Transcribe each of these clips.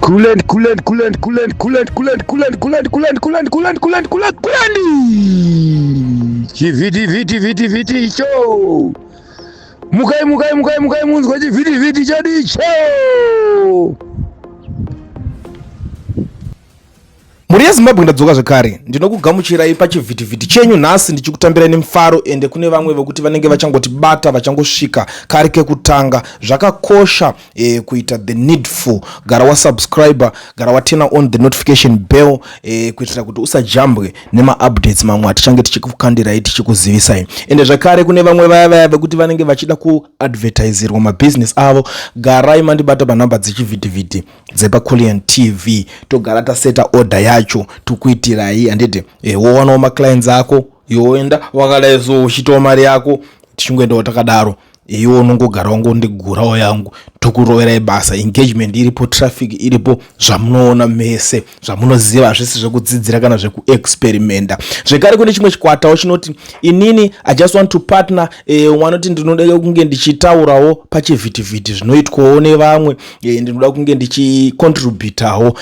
Kulent, kulent, kulent, kulent, kulent, kulent, kulent, kulent, kulent, kulent, kulent, kulent, kulent, kulent. Chivhiti vhiti vhiti vhiti icho. Mukai mukai mukai mukai munzwe chivhiti vhiti chedu icho. Mhuri yeZimbabwe ndadzoka zvekare. Ndinokugamuchirai pachivhitivhiti chenyu nhasi ndichikutambirai nemufaro ende kune vamwe vekuti vanenge vachangotibata vachangosvika kari kekutanga. Zvakakosha kuita the needful. Gara wasubscriber, gara watena on the notification bell kuitira kuti usajambwe nemaupdates mamwe atichange tichikukandirai tichikuzivisai. Ende zvekare kune vamwe vaya vaya vekuti vanenge vachida kuadvertiserwa mabusiness avo, garai mandibata panhamba dzechivhitivhiti dzepaCulian TV, togara taseta order yacho tokuitirai, handiti? Wowanawo maclients ako, yoenda wakadai so uchiitawo mari yako, tichingoendawo takadaro. Iwe unongogara wangondigurawo yangu, tokuroverai basa. Engagement iripo, traffic iripo, zvamunoona mese zvamunoziva, hazvisi zvekudzidzira kana zvekuexperimenta. Zvekare kune chimwe chikwatawo chinoti inini I just want to partner, wanoti ndinoda kunge ndichitaurawo pachivhitivhiti zvinoitwawo nevamwe, ndinoda kunge ndichicontributawo,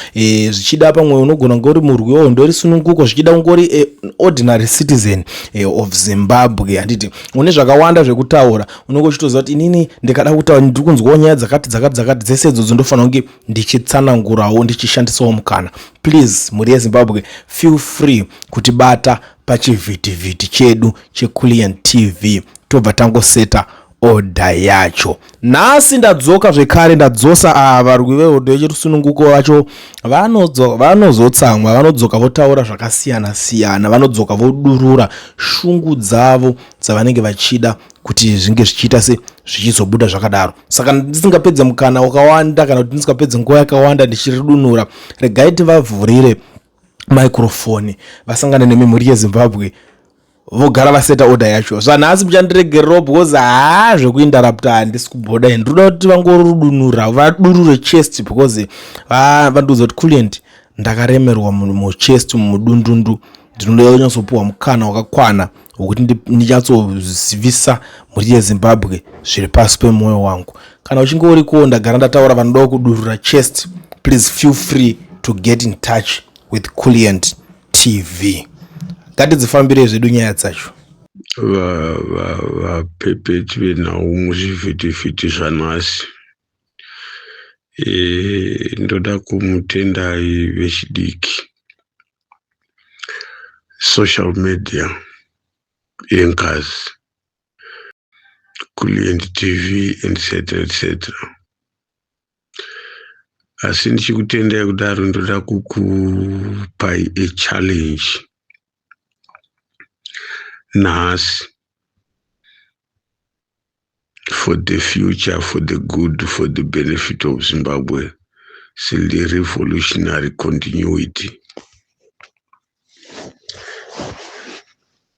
zvichida pamwe unogona kunge uri murwi wehondo resununguko, zvichida ungori ordinary citizen of Zimbabwe, handiti? Une zvakawanda zvekutaura, unenge uchitoziva kuti inini ndikada kutaura ndiri kunzwawo nyaya dzakati dzakati dzakati, dzese idzodzo ndofanira kunge ndichitsanangurawo ndichishandisawo mukana. Please, mhuri yeZimbabwe, feel free kutibata pachivhitivhiti chedu cheCulian TV, tobva tangoseta oda yacho. Nhasi ndadzoka zvekare, ndadzosa varwi vehondo yerusununguko vacho vanozotsamwa, vanodzoka votaura zvakasiyana siyana, vanodzoka vodurura shungu dzavo dzavanenge vachida kuti zvinge zvichiita se zvichizobuda zvakadaro. Saka ndisingapedze mukana wakawanda kana kuti ndisingapedze nguva yakawanda ndichiridunura, regai tivavhurire microphone vasangane nemimhuri yeZimbabwe, vogara vaseta order yacho. Zvanhasi muchandiregererawo because haa zvekuinterrupta handisi kuboda, ndinoda kuti vangorudunura vadurure chest because vandiudza kuti Kulient, ndakaremerwa muchest, mudundundu, ndinoda kunyatsopiwa mukana wakakwana wekuti ndinyatsozivisa mhuri yeZimbabwe zviri pasi pemwoyo wangu. Kana uchinge uriko, ndagara ndataura, vanodawo kudurura chest, please feel free to get in touch with Kulient TV. Ngatidzifambirei zvedu nyaya dzacho. Vapepeti venhau muzvivhitivhiti zvanhasi, ndoda kumutendai vechidiki, social media anchors, Kulient TV, etc etc. Asi ndichikutendai kudaro, ndoda kukupai a challenge nhasi for the future, for the good, for the benefit of Zimbabwe revolutionary continuity.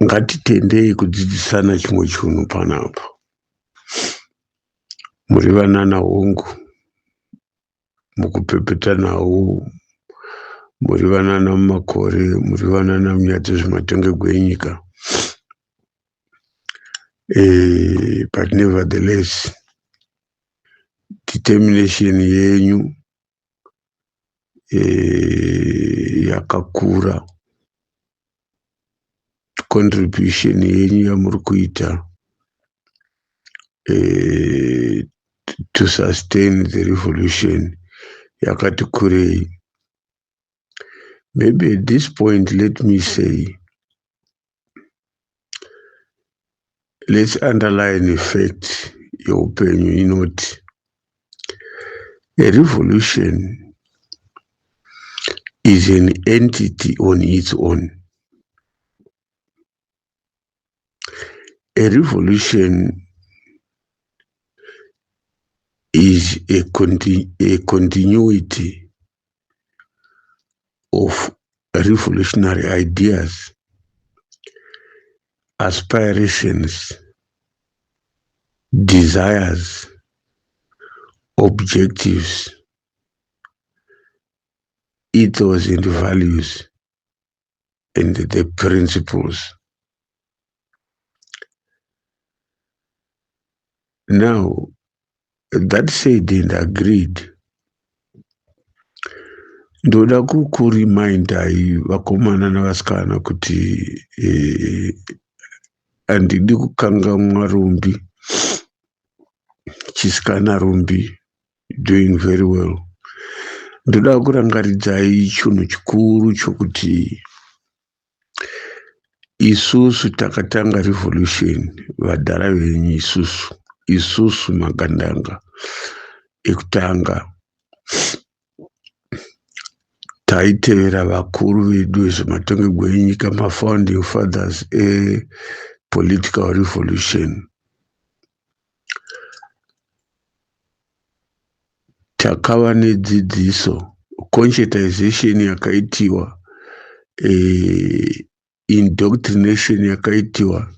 Ngatitendei kudzidzisana chimwe chinhu panapa. Muri vanana hongu mukupepeta nhau, muri vanana mumakore, muri vanana munyaya dzezvematongerwo enyika, but nevertheless determination yenyu yakakura. Contribution yenyu yamuri kuita to sustain the revolution yakati kurei. Maybe at this point let me say, let's underline fact yeupenyu inoti a revolution is an entity on its own. A revolution is a continuity of revolutionary ideas, aspirations, desires, objectives, ethos and values, and the principles. Now, that said and agreed, Ndoda kukurimindai vakomana navasikana kuti handidi kukangamwa Rumbi, chisikana Rumbi, doing very well. Ndoda kurangaridzai chinhu chikuru chokuti isusu takatanga revolution, vadhara venyu, isusu magandanga ekutanga. Taitevera vakuru vedu vezvematongerwo enyika, mafounding fathers epolitical revolution. Takava nedzidziso, conscientization yakaitiwa, indoctrination yakaitiwa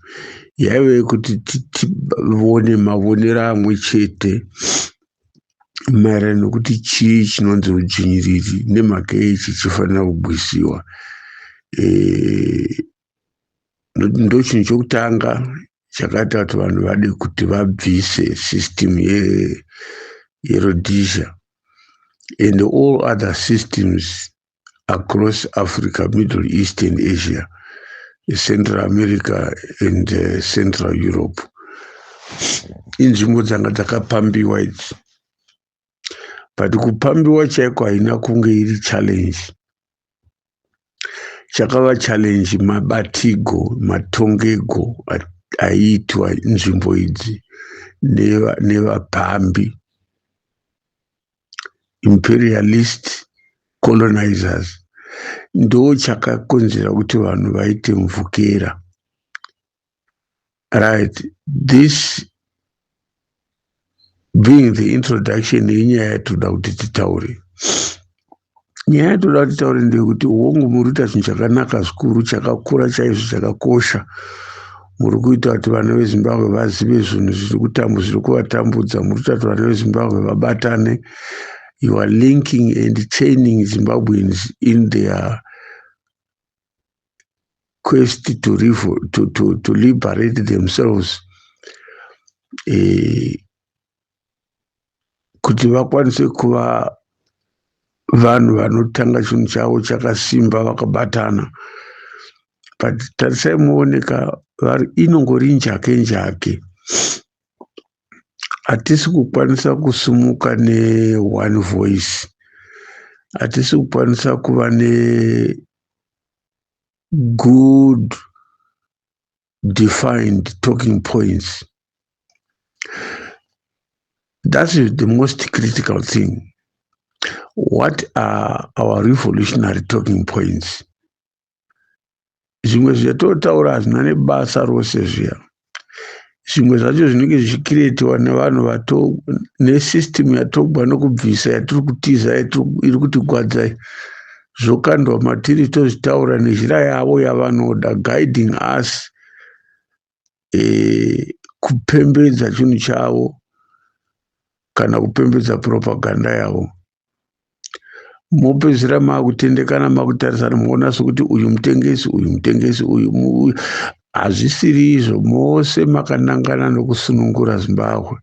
yaive yekuti tione mavonero amwe chete maererano nekuti chii chinonzi udzvinyiriri, nemhaka yei chichifanira kugwisiwa. Ndo chinhu chokutanga chakaita kuti vanhu vade kuti vabvise system yeRhodesia and all other systems across Africa, Middle East and Asia, Central America and Central Europe. Inzvimbo dzanga dzakapambiwa idzi, but kupambiwa chaiko haina kunge iri challenge. Chakava challenge mabatigo, matongego aiitwa nzvimbo idzi nevapambi, imperialist colonizers. Ndo chakakonzera kuti vanhu vaite mvukera, right? This being the introduction yenyaya yatoda kuti titaure. Nyaya yatoda kuti titaure ndeyekuti, hongu, muri kuita chinhu chakanaka zvikuru, chakakura chaizvo, chakakosha. Muri kuita kuti vana veZimbabwe vazive zvinhu zviri kuvatambudza. Muri kuita kuti vana veZimbabwe vabatane. You are linking and chaining Zimbabweans in their quest to liberate themselves, kuti vakwanise kuva vanhu vanotanga chinhu chavo chakasimba vakabatana. But tarisai muoneka, inongori njake njake. Hatisi kukwanisa kusumuka neone voice, hatisi kukwanisa kuva negood defined talking points. That is the most critical thing. What are our revolutionary talking points? Zvimwe zvatotaura hazvina nebasa rose zviya. Zvimwe zvacho zvinenge zvichicreatiwa nevanhu vato nesystem yatogwa nokubvisa, yatiri kutiza, iri kutigwadzai. Zvokandwa matiri, tozvitaura nezhira yavo yavanoda, guiding us kupembedza chinhu chavo kana kupembedza propaganda yavo. Mopedzisira makutendekana, makutarisana, muona sokuti uyu mutengesi, uyu mutengesi, uyu. Hazvisiri izvo. Mose makanangana nokusunungura Zimbabwe,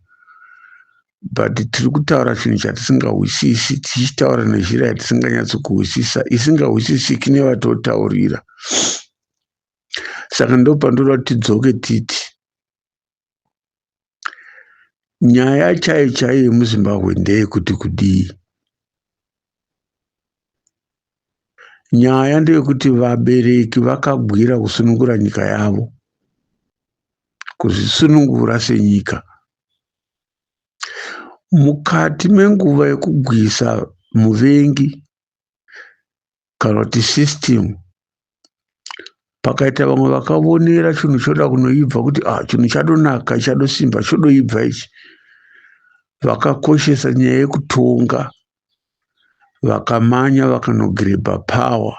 but tiri kutaura chinhu chatisingahwisisi, tichitaura nezhira yatisinganyatsi kuhwisisa, isingahwisisiki nevatotaurira. Saka ndo pandoda kuti tidzoke titi nyaya chaiyo chaiyo yemuZimbabwe ndeyekuti kudii. Nyaya ndeyekuti vabereki vakagwira kusunungura nyika yavo, kuzvisunungura senyika. Mukati menguva yekugwisa muvengi kana kuti system, pakaita vamwe vakavonera chinhu choda kunoibva, kuti ah, chinhu chadonaka, chadosimba, chodoibva ichi. Vakakoshesa nyaya yekutonga, vakamanya vakanograbha power.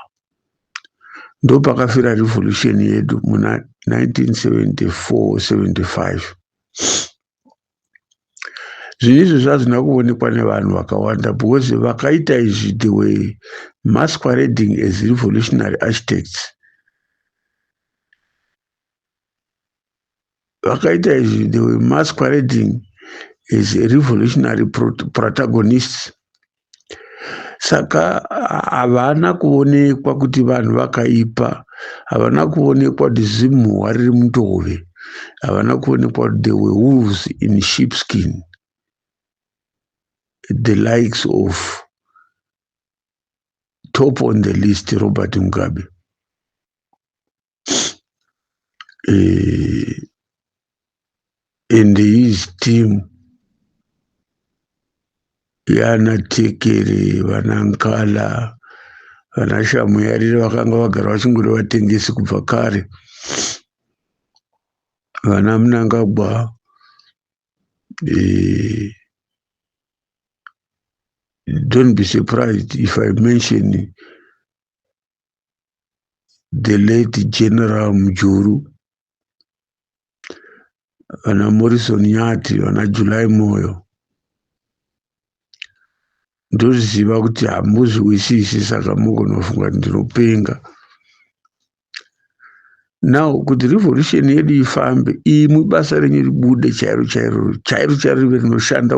Ndo pakafira revolution yedu muna 1974 75. Zvinhu izvi zvazvina kuonekwa nevanhu vakawanda because vakaita izvi, they were masquerading as revolutionary architects. Vakaita izvi, they were masquerading as revolutionary protagonists. Saka Saka havana kuonekwa kuti vanhu vakaipa, havana kuonekwa kuti zimhuwa riri mundove, havana kuonekwa kuti they were wolves in sheepskin, the likes of top on the list Robert Mugabe. And his team yana Tekere, vana Nkala, vana Shamuyarire vakanga vagara vachingori vatengesi kubva kare, vana Mnangagwa, don't be surprised if I mention the late General Mujuru, vana Morrison Nyati, vana July Moyo. Ndoziva kuti hamuzviwisisi, saka mugonofunga kuti ndinopenga. Now kuti revolution yedu ifambe, imwi basa renyu ribude chairo chairo chairo chairo, rive rinoshanda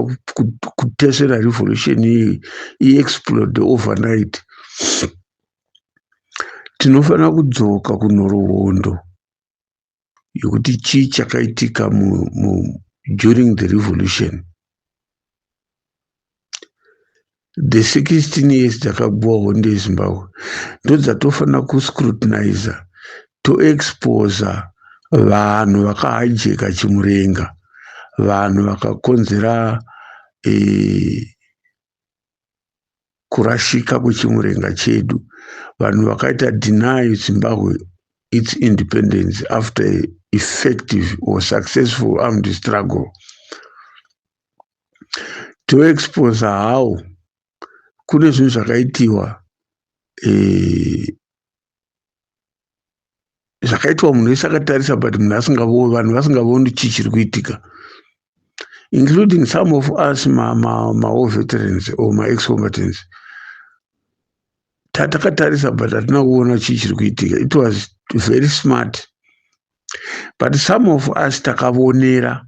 kutesera revolution iyi iexplode overnight, tinofanira kudzoka kunhoroondo yekuti chii chakaitika during the revolution. The 16 years dzakaguwa hondo yeZimbabwe ndodzatofanira kuscrutiniza, toexposa vanhu vakahijeka chimurenga, vanhu vakakonzera kurashika kwechimurenga chedu, vanhu vakaita deny Zimbabwe its independence after effective or successful armed struggle. Toexposa how kune zvinhu zvakaitiwa, zvakaitwa munhu wese akatarisa, but munhu asingavoni, vanhu vasingavoni chii chiri kuitika, including some of us mawar veterans or maex combatants. Tatakatarisa but hatina kuona chii chiri kuitika. It was very smart, but some of us takavonera,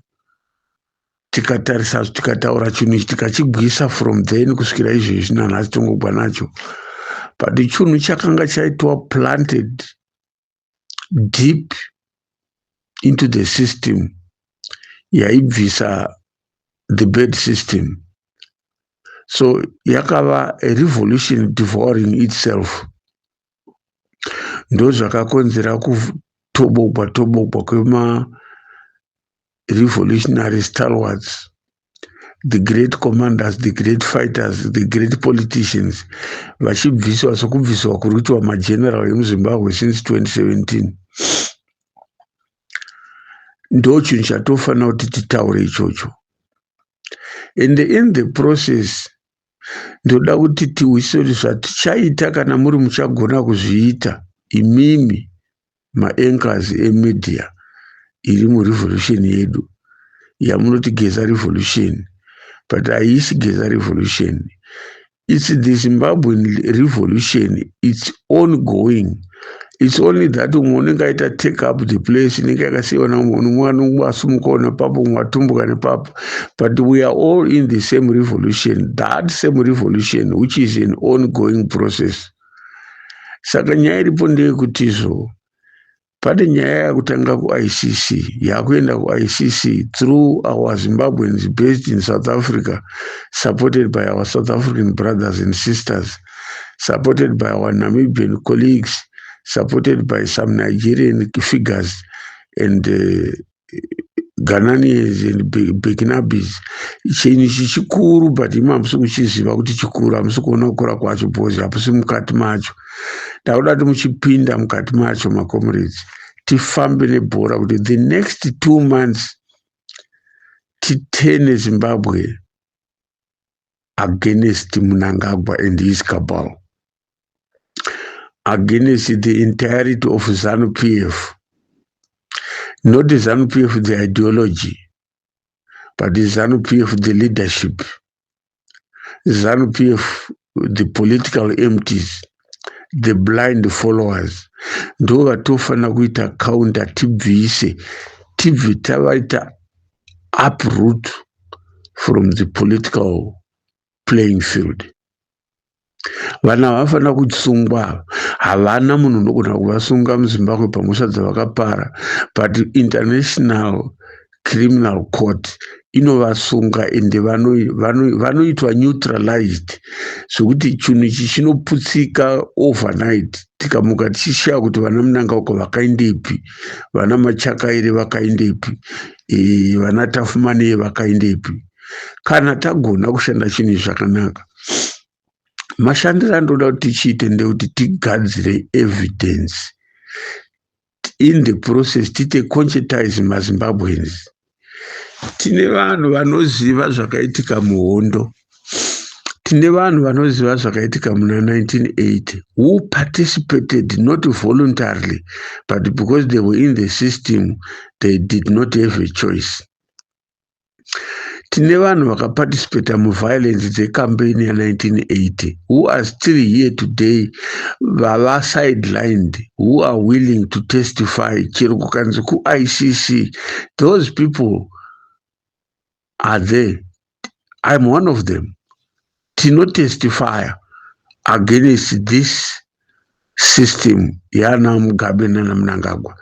tikatarisa, tikataura chinhu ichi, tikachigwisa from then kusvikira izvezvi nanhasi tongogwa nacho. But chinhu chakanga chaitwa planted deep into the system yaibvisa the bad system, so yakava a revolution devouring itself. Ndo zvakakonzera kutobogwa tobogwa kwema revolutionary stalwarts, the great commanders, the great fighters, the great politicians, vachibviswa sokubviswa kuri kuitwa mageneral emuZimbabwe since 2017. Ndo chinhu chatofanira kuti titaure ichocho. And in the process ndoda kuti tihwise kuti zvatichaita, kana muri muchagona kuzviita imimi maanchors emedia iri murevolution yedu yamunoti Geza revolution, but haisi Geza revolution, it's the Zimbabwean revolution. It's ongoing. It's only that umwe unenge aita take up the place inenge yakasiyiwa naumwe, umwe asumukawo nepapo, umwe atumbuka nepapo, but we are all in the same revolution, that same revolution which is an ongoing process. Saka nyaya iripo ndeyekuti izvo pane nyaya yakutanga kuICC, yakuenda kuICC through our Zimbabweans based in South Africa, supported by our South African brothers and sisters, supported by our Namibian colleagues, supported by some Nigerian figures and Ghananians and Burkinabes. Chinhu ichi chikuru, but imi hamusi kuchiziva kuti chikuru, hamusi kuona kukura kwacho because hapusi mukati macho. Ndakuda kuti muchipinda mukati macho, macomrades, tifambe nebhora kuti the next 2 months titene Zimbabwe against Mnangagwa and his cabal, against the entirety of ZANU PF, not ZANU PF the ideology, but ZANU PF the leadership, ZANU PF the political empties, the blind followers. Ndo vatofanira kuita counter, tibvise, tibve tavaita uproot from the political playing field. Vanhu ava vafanira kusungwa. Havana munhu unogona kuvasunga muZimbabwe pamhosva dzavakapara, but International Criminal Court inovasunga, ende vanoitwa neutralized zvekuti chinhu ichi chinoputsika overnight. Tikamuka tichishaya kuti vana Mnangagwa vakaendepi, vana Machakaire vakaendepi, vana Tafumanei vakaendepi, kana tagona kushanda chinhu zvakanaka. Mashandiro andoda kuti tichiite ndekuti tigadzire evidence. In the process tiite conscientize maZimbabweans. Tine vanhu vanoziva zvakaitika muhondo, tine vanhu vanoziva zvakaitika muna 1980, who participated not voluntarily but because they were in the system, they did not have a choice. Tine vanhu vakaparticipata muviolence dzecampaign ya1980 who are still here today, vava sidelined, who are willing to testify chero kukanzi kuICC. Those people are there. I'm one of them. Tinotestifya against this system yana Mugabe nana Mnangagwa.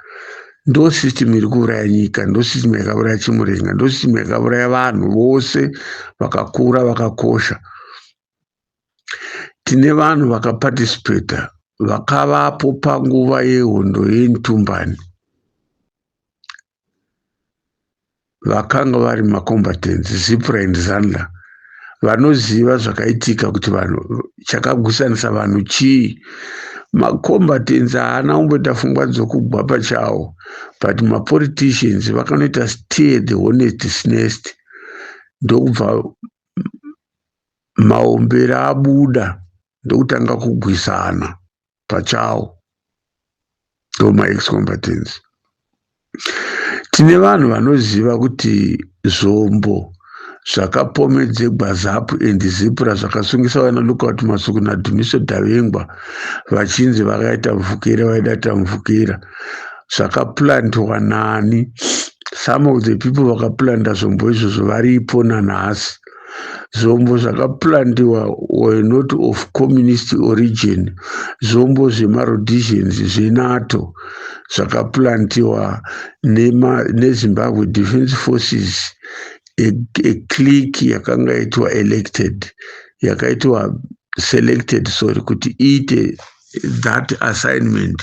Ndo system iri kuuraya nyika, ndo system yakauraya Chimurenga, ndo system yakauraya vanhu vose vakakura vakakosha. Tine vanhu vakaparticipata, vakavapo panguva yehondo yeNtumbani, vakanga vari macombatants, ZIPRA and ZANLA, vanoziva zvakaitika, kuti vanhu chakagwisanisa vanhu chii. Macombatants haana kumboita pfungwa dzokugwa pachawo, but mapoliticians vakanoita stir the hornet's nest, ndokubva maombera abuda, ndokutanga kugwisana pachawo. Ndo maex-combatants. Tine vanhu vanoziva kuti zvombo zvakapomedzegwa ZAPU and ZIPRA, zvakasungisa vana Lookout Masuku naDhumiso Davengwa vachinzi vakaita mvukira, vaida kuita mvukira, zvakaplantwa nani. Some of the people vakaplanta zvombo izvozvo varipo nanhasi. Zvombo zvakaplantiwa were not of communist origin, zvombo zvemaRhodesians, zveNATO, zvakaplantiwa neZimbabwe Defence Forces, a clique yakanga itwa elected, yakaitwa selected, sorry, kuti iite that assignment.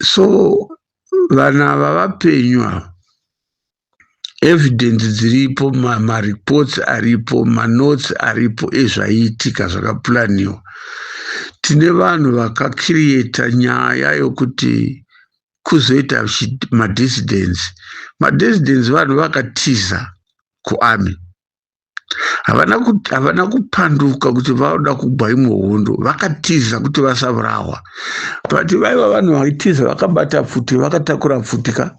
So vanhu ava vapenyu ava. Evidence dziripo, mareports aripo, manotes aripo ezvaiitika zvakaplaniwa. Tine vanhu vakacreata nyaya yokuti kuzoita madissidents. Madissidents vanhu vakatiza kuarmy, havana kupanduka kuti vauda kugwa imwe hondo, vakatiza kuti vasaurawa. But vaiva vanhu vaitiza vakabata pfuti, vakatakura pfuti ka.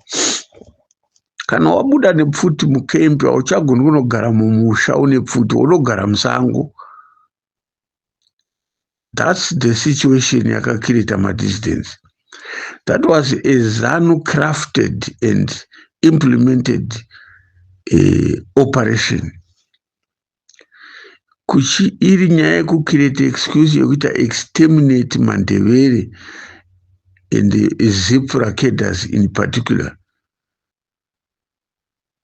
Kana wabuda nepfuti mukembi, hauchagoni kunogara mumusha une pfuti, unogara musango. That's the situation yakacreata madissidents. That was a ZANU crafted and implemented operation, kuchi iri nyaya yekucreate excuse yekuita exterminate Mandevere and ZIPRA cadres in particular,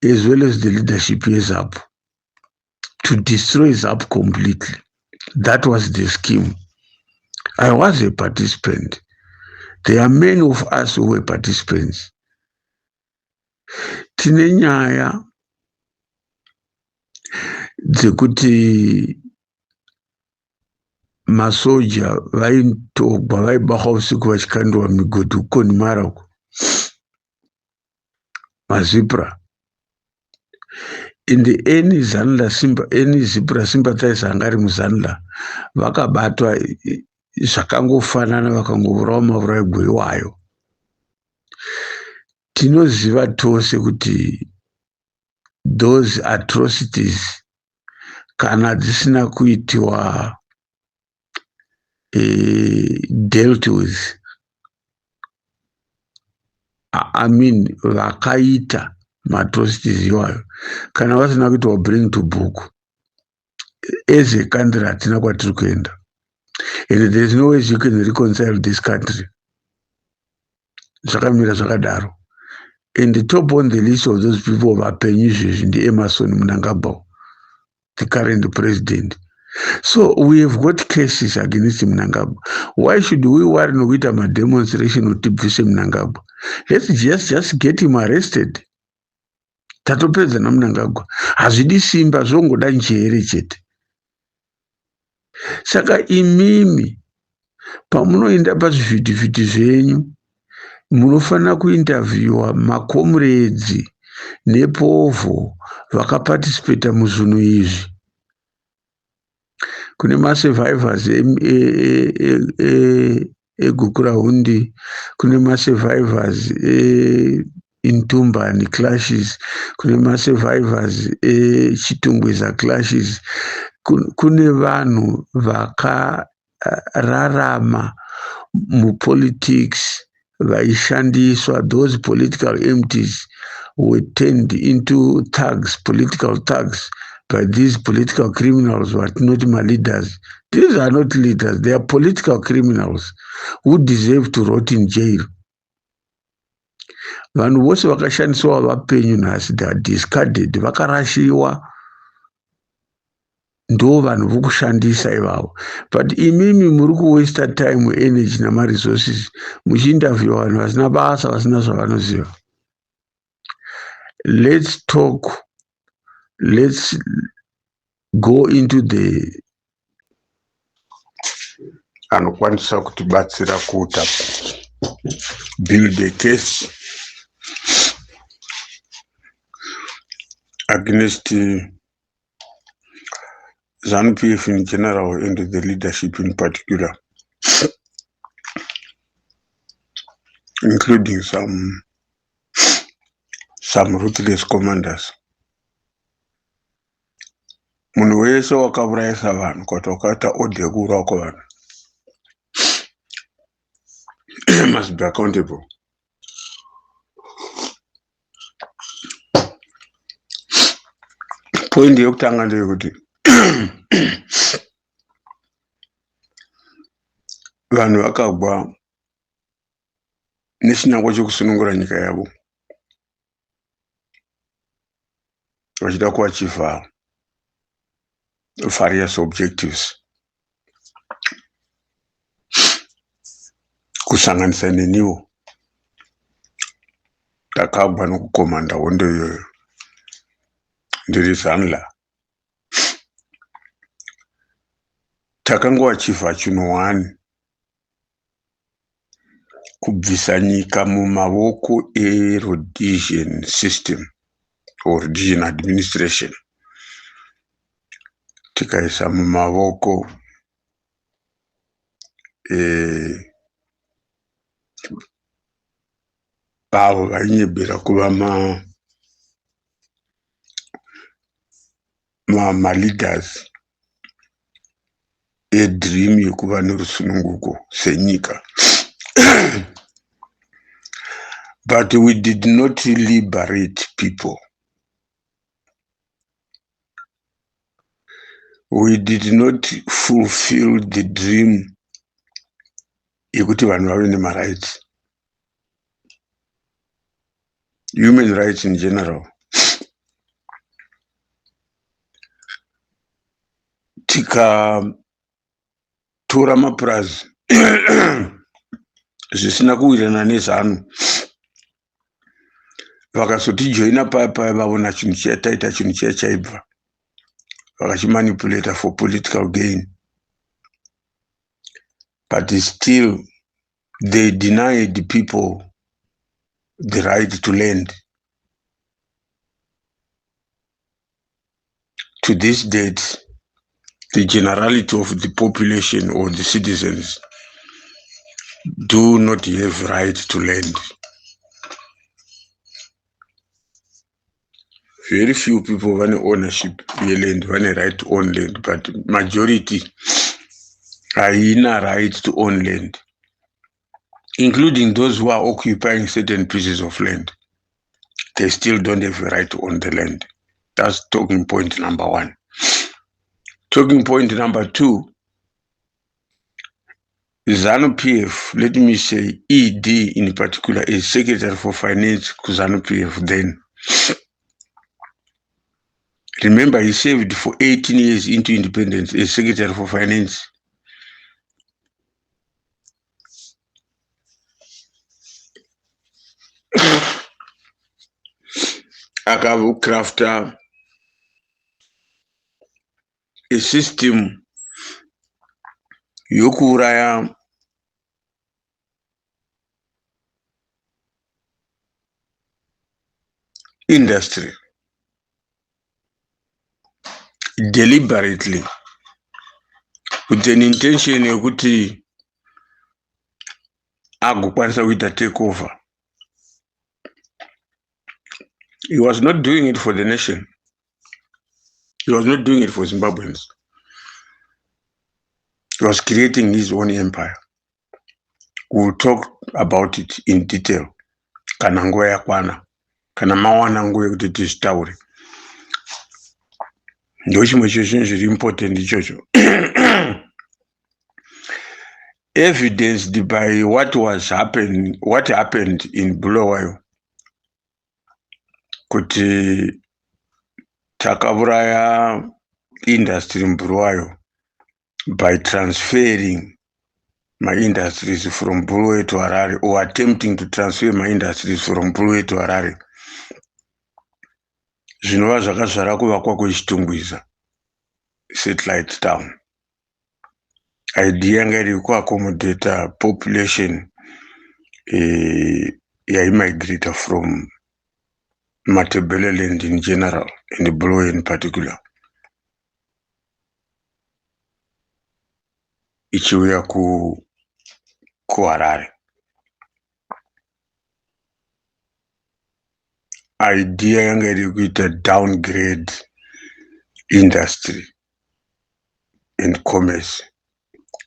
as well as the leadership yeZAPU, to destroy ZAPU completely. That was the scheme. I was a participant. There are many of us who were participants. Tine nyaya dzekuti masoja vaitogwa, vaibahwa usiku vachikandiwa migodhi kuConnemara uko, maZIPRA. In the any ZANLA simba, any ZIPRA sympathizer anga ari muZANLA vakabatwa zvakangofanana, vakangourawa mauraigwo iwayo. Tinoziva tose kuti those atrocities, kana dzisina kuitiwa dealt with, I mean, vakaita maatrocities iwayo, kana vasina kuitwa bring to book, as a country hatina kwatiri kuenda. And there is no ways you can reconcile this country. Zvakamira zvakadaro. And top on the list of those people vapenyu izvezvi ndiEmmerson Mnangagwa, the current president. So we have got cases against Mnangagwa. Why should we worry nokuita mademonstration kuti tibvise Mnangagwa? Let's just get him arrested. Tatopedza naMnangagwa. Hazvidi simba, zvongoda njere chete. Saka imimi pamunoenda pazvivhitivhiti zvenyu, munofanira kuinterviewa macomrades nepovho vakaparticipata muzvinhu izvi. Kune masurvivors eGukurahundi, kune masurvivors eIntumbani clashes, kune masurvivors eChitungwiza clashes, kune vanhu vakararama mupolitics vaishandiswa. Those political empties were turned into thugs, political thugs, by these political criminals vatinoti maleaders. These are not leaders, they are political criminals who deserve to rot in jail. Vanhu vose vakashandiswa vapenyu nhasi, they are discarded, vakarashiwa. Ndo vanhu vokushandisa ivavo. But imimi muri kuwaster time, energy namaresources muchiinterviewa vanhu vasina basa, vasina zvavanoziva. Let's talk, let's go into the Anokwanisa kutibatsira kuita build a case against ZANU-PF in general and the leadership in particular, including some ruthless commanders. Munhu wese wakaurayisa vanhu, kuti wakaita order yekuurawa kwavanhu, must be accountable. Point yekutanga ndeyekuti vanhu vakagwa nechinangwa chekusunungura nyika yavo, vachida kuachieve various objectives, kusanganisa neniwo ndakagwa nokukomanda hondo iyoyo ndiri ZANLA. Takangoachieve chinhu one, kubvisa nyika mumavoko eRhodesian system or Rhodesian administration, tikaisa mumavoko avo vainyebera kuva maleaders edream yekuva nerusununguko senyika. But we did not liberate people. We did not fulfill the dream yekuti vanhu vave nemarights, human rights in general. Tikatora mapurazi zvisina kuwirirana neZANU, vakazotijoina paya paya vaona chinhu chiya taita, chinhu chiya chaibva, vakachimanipulata for political gain. But still they denied people the right to land. To this date, the generality of the population or the citizens do not have right to land. Very few people vane ownership yeland, vane right to own land, but majority haina right to own land, including those who are occupying certain pieces of land. They still don't have a right to own the land. That's talking point number one. Talking point number two, ZANU PF, let me say ED in particular, is Secretary for Finance kuZANU PF then. Remember, he served for 18 years into independence as Secretary for Finance. Akacrafta a system yokuuraya industry deliberately with an intention yekuti agokwanisa kuita take over. He was not doing it for the nation. He was not doing it for Zimbabweans. He was creating his own empire. We'll talk about it in detail kana nguva yakwana, kana mawana nguva yekuti tizvitaure. Ndo chimwe chezvinhu zviri important ichocho, evidenced by what was happen, what happened in Bulawayo, kuti takauraya industry muBulawayo by transferring maindustries from Bulawayo to Harare, or attempting to transfer maindustries from Bulawayo to Harare, zvinova zvakazvara kuvakwa kweChitungwiza satellite town. Idea yanga iri kuaccommodata population yaimigrata from Matabeleland in general and Bulawayo in particular ichiuya kuHarare. Idea yanga iri kuita downgrade industry and commerce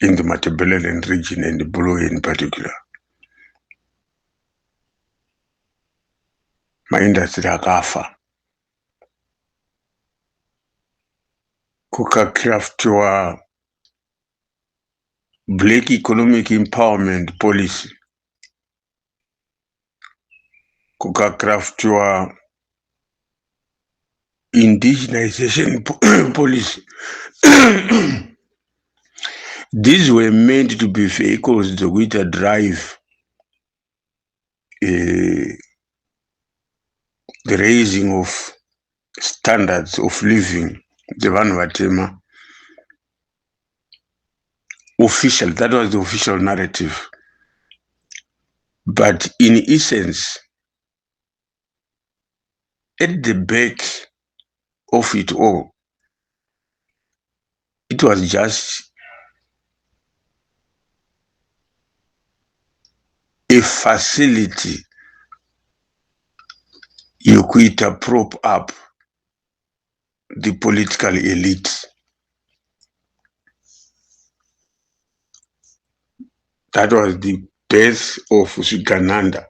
in the Matabeleland region and Bulawayo in particular. Maindustry akafa, kukacraftiwa Black Economic Empowerment Policy, kukacraftiwa indigenization policy. These were meant to be vehicles dzokuita drive the raising of standards of living dzevanhu vatema. Official, that was the official narrative, but in essence, at the back of it all, it was just a facility yokuita prop up the political elite. That was the birth of Zvigananda.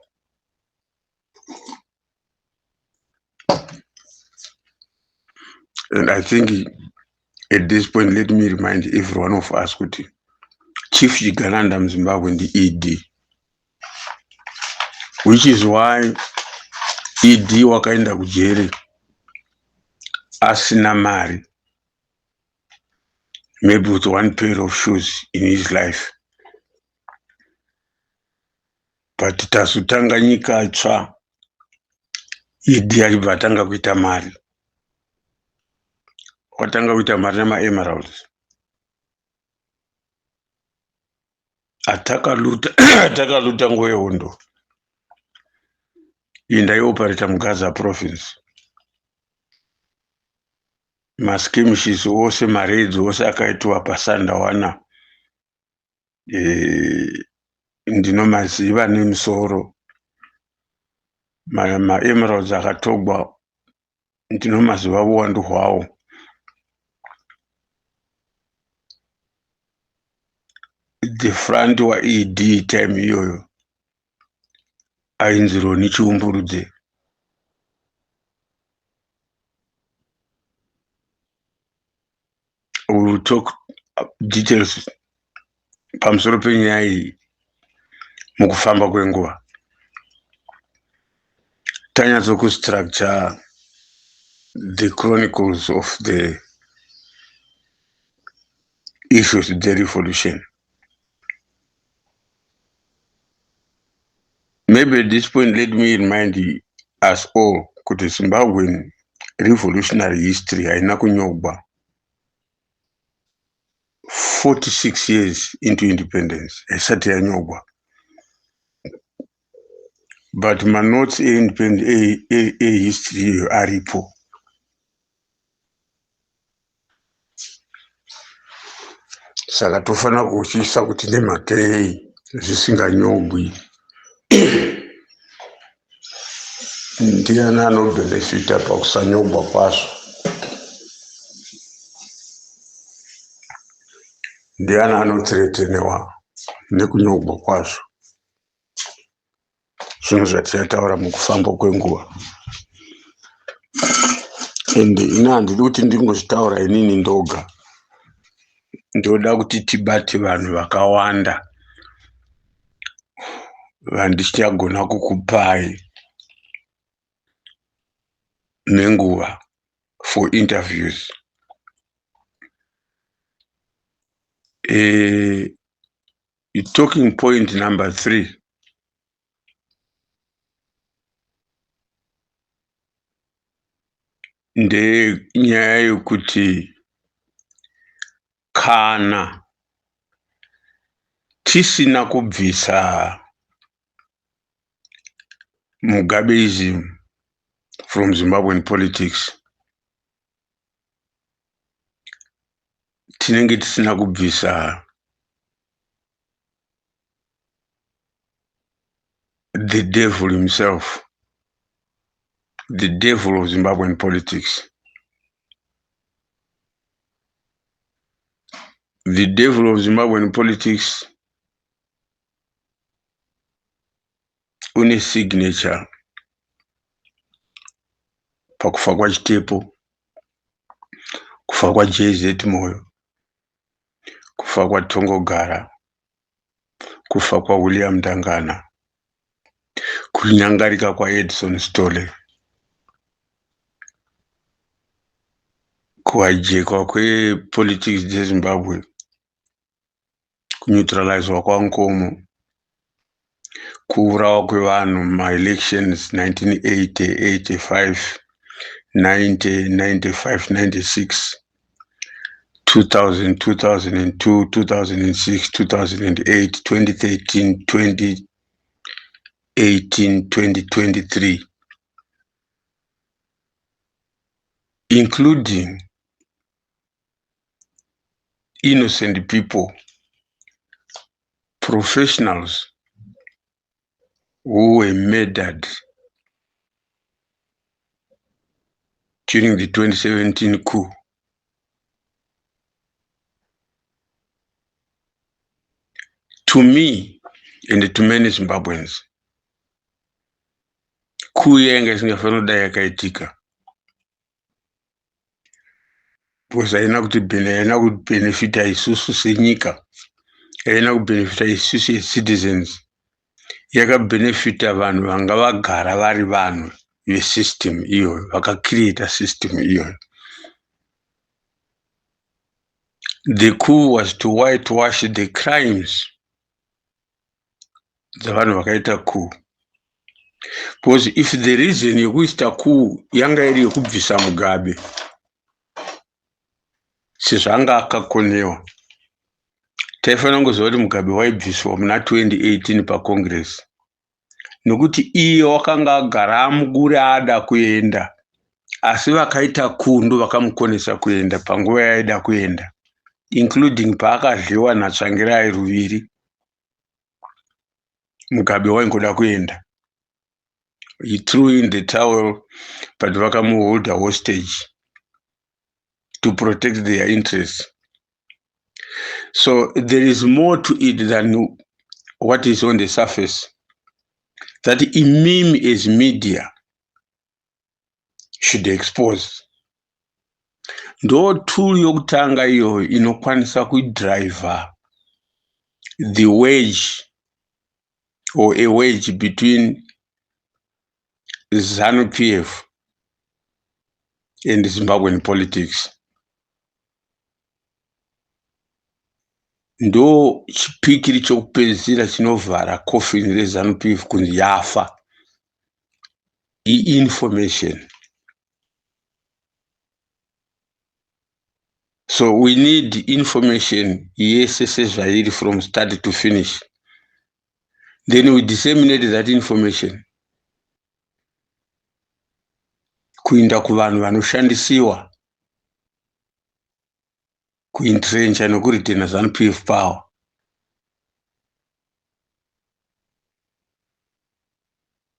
And I think at this point, let me remind every one of us kuti Chief Chigananda muZimbabwe ndi ED, which is why ED wakaenda kujeri asina mari, maybe with one pair of shoes in his life. But tazotanga nyika tsva, ED achibva atanga kuita mari, watanga kuita mari nemaemeralds atakaluta, atakaluta nguva yehondo iyi. Ndaioperata muGaza Province. Maskirmishes ose, maraids ose akaitwa paSandawana, ndinomaziva nemusoro. Maemeralds akatogwa ndinomaziva uwandu hwawo. The front waED time iyoyo ainzi Roni Chiumburudze. We will talk details pamusoro penyaya iyi mukufamba kwenguva. Tanyatsokustructure the chronicles of the issues dzerevolution. Maybe at this point let me remind us all kuti Zimbabwean revolutionary history haina kunyogwa 46 years into independence, haisati yanyogwa, but manotes ehistory iyoyo aripo. Saka tofanira kuchisa kuti nemhaka yei zvisinganyogwi, ndiani anobhenefita pakusanyogwa kwazvo, ndiani anothreatenewa nekunyogwa kwazvo. Zvinhu zvatichataura mukufamba kwenguva. And ini handidi kuti ndingozvitaura inini ndoga, ndoda kuti tibate vanhu vakawanda vandichagona kukupai nenguva for interviews. Talking point number 3 ndenyaya yekuti kana tisina kubvisa Mugabeism from Zimbabwean politics, tinenge tisina kubvisa the devil himself, the devil of Zimbabwean politics. The devil of Zimbabwean politics une signature pakufa kwaChitepo, kufa kwaJZ Moyo, kufa kwaTongogara, kufa kwaWilliam Ndangana, kunyangarika kwaEdson Stole, kuhijekwa kwepolitics dzeZimbabwe, kuneutralizwa kwaNkomo, kuurawa kwevanhu maelections 1980, 85, 90, 95, 96, 2000, 2002, 2006, 2008, 2013, 2018, 2023, including innocent people, professionals who were murdered during the 2017 coup. To me and to many Zimbabweans, coup yanga isingafaniri kudai yakaitika, because haina kuti haina kubhenefita isusu senyika, haina kubhenefita isusu as citizens, yakabhenefita vanhu vanga vagara vari vanhu vesystem iyoyo, vakacreata system iyoyo. The coup was to whitewash the crimes dzavanhu vakaita coup, because if the reason yekuita coup yanga iri yekubvisa Mugabe sezvo anga akakonewa, taifanira kungoziva kuti Mugabe waibviswa muna 2018 pacongress, nokuti iye wakanga agara amugure ada kuenda, asi vakaita coup ndo vakamukonesa kuenda panguva yaida kuenda, including paakadyiwa naTsvangirai ruviri. Mugabe waingoda kuenda, he threw in the towel, but vakamuholda hostage to protect their interests. So there is more to it than what is on the surface that imimi as media should expose. Ndo tool yokutanga iyoyo inokwanisa kudhiraivha The wedge or a wedge between ZANU PF and Zimbabwean politics ndo chipikiri chokupedzisira chinovhara coffin reZANU PF kunzi yafa information. So we need information yese sezvairi from start to finish. Then we disseminate that information kuinda kuvanhu vanoshandisiwa kuentrencha nekuritena ZANU PF power.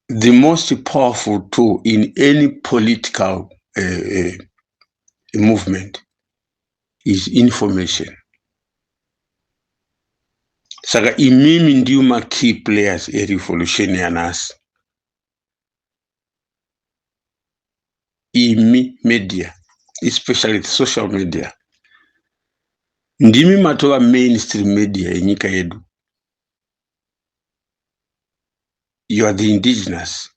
The most powerful tool in any political movement is information. Saka imimi ndiyo makey players erevolution yanhasi. Imi media, especially the social media, ndimi matova mainstream media yenyika yedu. You are the indigenous.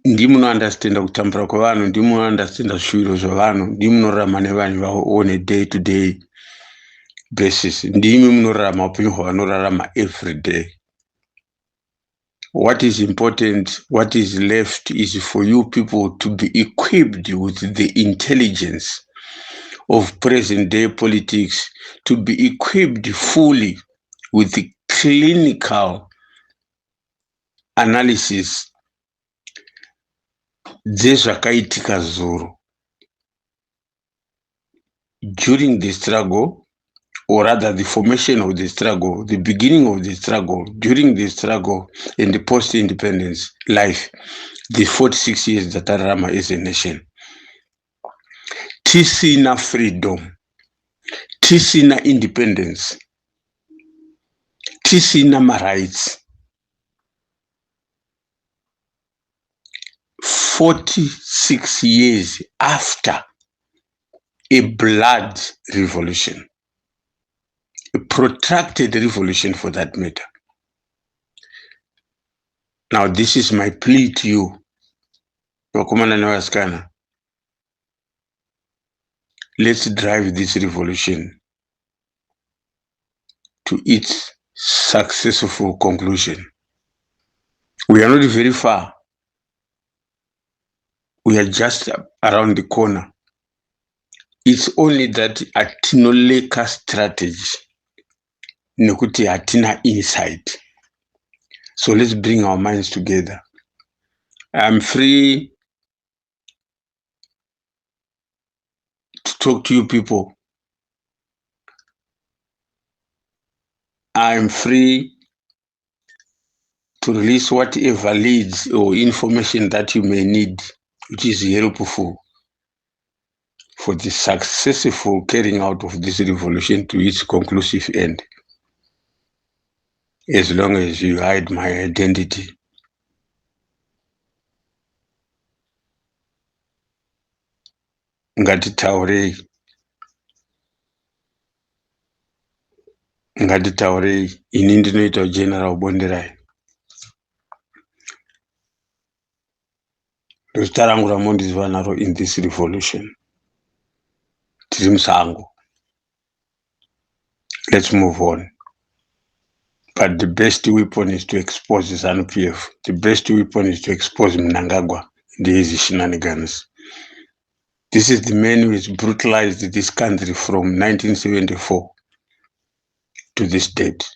Ndimi munounderstanda kutambura kwevanhu, ndimi munounderstanda zvishuviro zvevanhu, ndimi munorarama nevanhu vavo on a day to day basis, ndimi munorarama upenyu hwavanorarama every day. What is important, what is left, is for you people to be equipped with the intelligence of present day politics, to be equipped fully with the clinical analysis dzezvakaitika zuro during the struggle, or rather the formation of the struggle, the beginning of the struggle, during the struggle, and the post-independence life, the 46 years dzatararama as a nation. Tisina freedom, tisina independence, tisina marights. 46 years after a blood revolution, a protracted revolution for that matter. Now, this is my plea to you, vakomana nevasikana. Let's drive this revolution to its successful conclusion. We are not very far. We are just around the corner. It's only that hatinoleka strategy nekuti hatina insight. So let's bring our minds together. I'm free to talk to you people. I'm free to release whatever leads or information that you may need, which is helpful for the successful carrying out of this revolution to its conclusive end. As long as you hide my identity. Ngatitaurei, ngatitaurei. Ini ndinoita General Bonderai, ndozita rangu ramondiziva naro in this revolution. Tiri musango. Let's move on. But the best weapon is to expose ZANU PF. The best weapon is to expose Mnangagwa and his shenanigans. This is the man who has brutalized this country from 1974 to this date.